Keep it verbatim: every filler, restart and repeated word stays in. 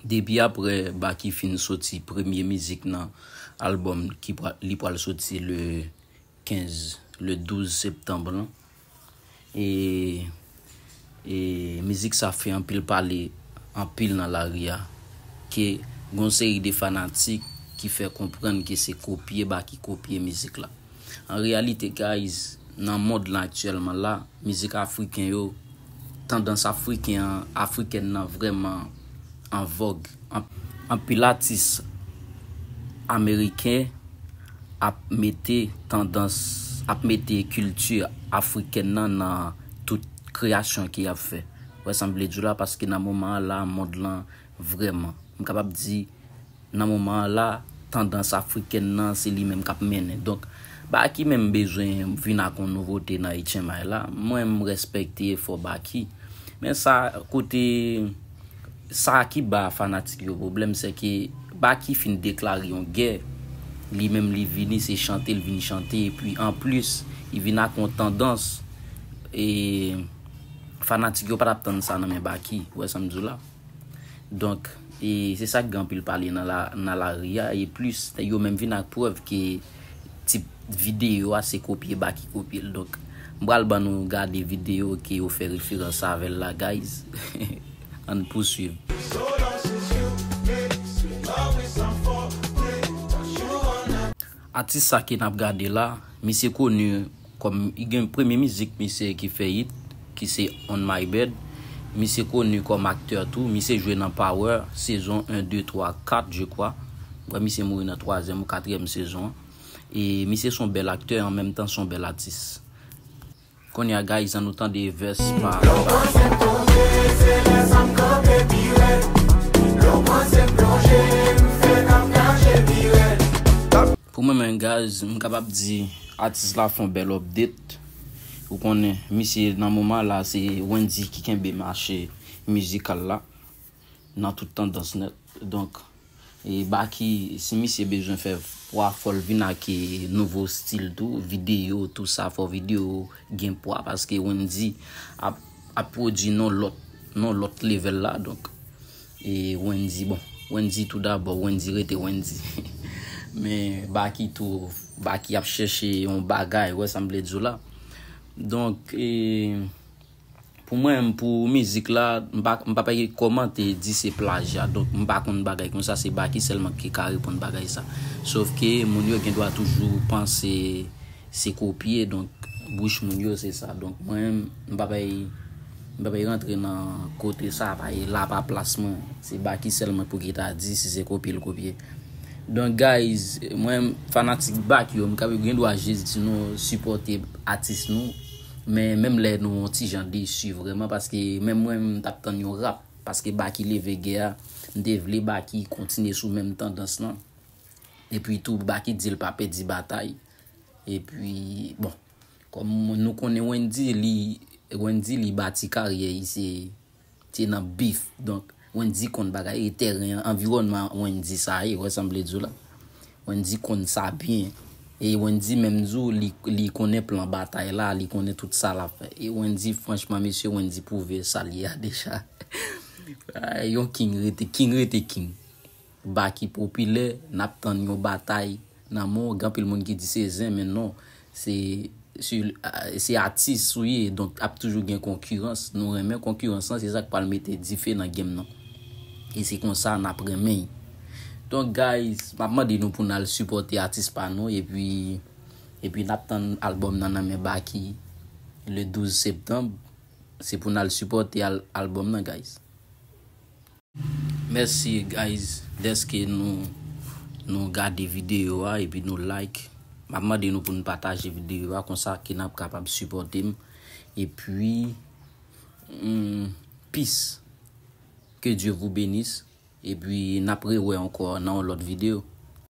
Depi apre Baky fin soti premye mizik nan albòm ki pra- li pral soti le kenz, le douz septanm lan. E, e mizik sa fè anpil pale, anpil nan lari a, ke gon seri de fanatik ki fè konprann ke se kopye Baky kopye mizik la. An reyalite, guys, nan mond lan aktyèlman la, mizik afriken yo, tandans afriken an, afrikèn nan vrèman an vòg. An- Anpil atis ameriken ap mete tandans, ap mete kilti afrikèn nan nan tout kreyasyon ke y ap fè. Wè sa m vle di w la, paske nan moman an la, mond lan vrèman, m kapab di, nan moman an la, tandans afrikèn nan, se li menm k ap mennen. Donk, Baky menm bezwen vin ak yon nouvote nan H M I la. Mwen, m respekte efò Baky. Men sa, kote, sa ki ba fanatik yo pwoblèm, se ke Baky fin deklare yon gè. Li menm, li vini, se chante, l vin chante. Epi, anplis, li vin ak yon tandans. E fanatik yo pa t ap tann sa nan men Baky. Ou wè sa m di w la? Donk, e se sa k gen anpil pale nan la, nan lari a, e plis, yo menm vin ak prèv ke tip videyo a se kopye Baky kopye l. Donk, m pral ban nou gade videyo ke yo fè referans avè l la, guys. Ann pouswiv. Atis sa ke n ap gade la, misye koni kòm, li gen premye mizik misye ki fè hit, ki se On My Bed. Misye koni kòm aktè tou. Misye jwe nan Power, sezon en, de, twa, kat, je kwa. Wè, misye mouri nan twazyèm ou katriyèm sezon an. E misye se yon bèl aktè, an menm tan, se yon bèl atis. Kounye a, guys, ann nou tande vès pa. Pou mwen menm, guys, m kapab di atis la fè yon bèl update. Ou konnen, misye nan moman la, se Wendyy ki kenbe mache mizikal la nan tout tandans nèt. Donk, e Baky, si misye bezwen fè pwa, fò l vin ak, e, nouvo stil tou, videyo, tou sa, fò videyo gen pwa, paske Wendyy ap, ap pwodui nan lòt, nan lòt level la, donk, e Wendyy, bon, Wendyy tou dabò, Wendyy rete Wendyy. Men Baky tou, Baky ap chèche yon bagay, wè sa m vle di w la. Donk, e, pou mwen, pou mizik la, m pa, m pa pral kòmante di se plajya. Donk, m pa konn bagay konsa, se Baky sèlman ki ka reponn bagay sa. Sòf ke moun yo gen dwa toujou panse se kopye, donk, bouch moun yo, se sa. Donk, mwen, m pa pral, m pa pral rantre nan kote sa, pa e la pa plas mwen. Se Baky sèlman pou ki ta di si se kopye l kopye. Donk, guys, mwen, fanatik Baky yo, m ka gen dwa jis di nou sipòte atis nou, men menm lè nou yon ti jan desi vrèman, paske menm mwen, m t ap tann yon rap, paske Baky leve gè a, m te vle Baky kontinye sou menm tandans lan. Epi tou, Baky di l pa pèdi batay. Epi, bon, kòm nou konnen Wendyy, li, Wendyy, li bati karyè, li se, se nan bif. Donk, Wendyy konn bagay, e tèren an, anviwònman Wendyy sa ye, wè sa m vle di w la. Wendyy konn sa byen. E Wendyy menm di w, li, li konnen plan batay la, li konnen tout sa l ap fè. E Wendyy, franchman, mesye, Wendyy pwouve sa l ye a deja. Ay, yon king rete, king rete king. Baky popilè, n ap tann yon batay nan men w. Gen anpil moun ki di se zen, men non. Se, se, se atis ou ye, donk ap toujou gen konkirans. Nou renmen konkirans lan, se sa k pral mete dife nan game nan. E se konsa n ap renmen. Donk, guys, m ap mande nou pou n al sipòte atis pa nou, epi, epi n ap tann albòm nan nan men Baky le douz septanm. Se pou n al sipòte al-, albòm nan, guys. Mèsi, guys, dèske nou, nou gade videyo a epi nou like. M ap mande nou pou nou pataje videyo a, konsa ke n ap kapab sipòte m. Epi, mm, peace. Que Dieu vous bénisse. Epi, n ap rewè ankò nan yon lòt videyo.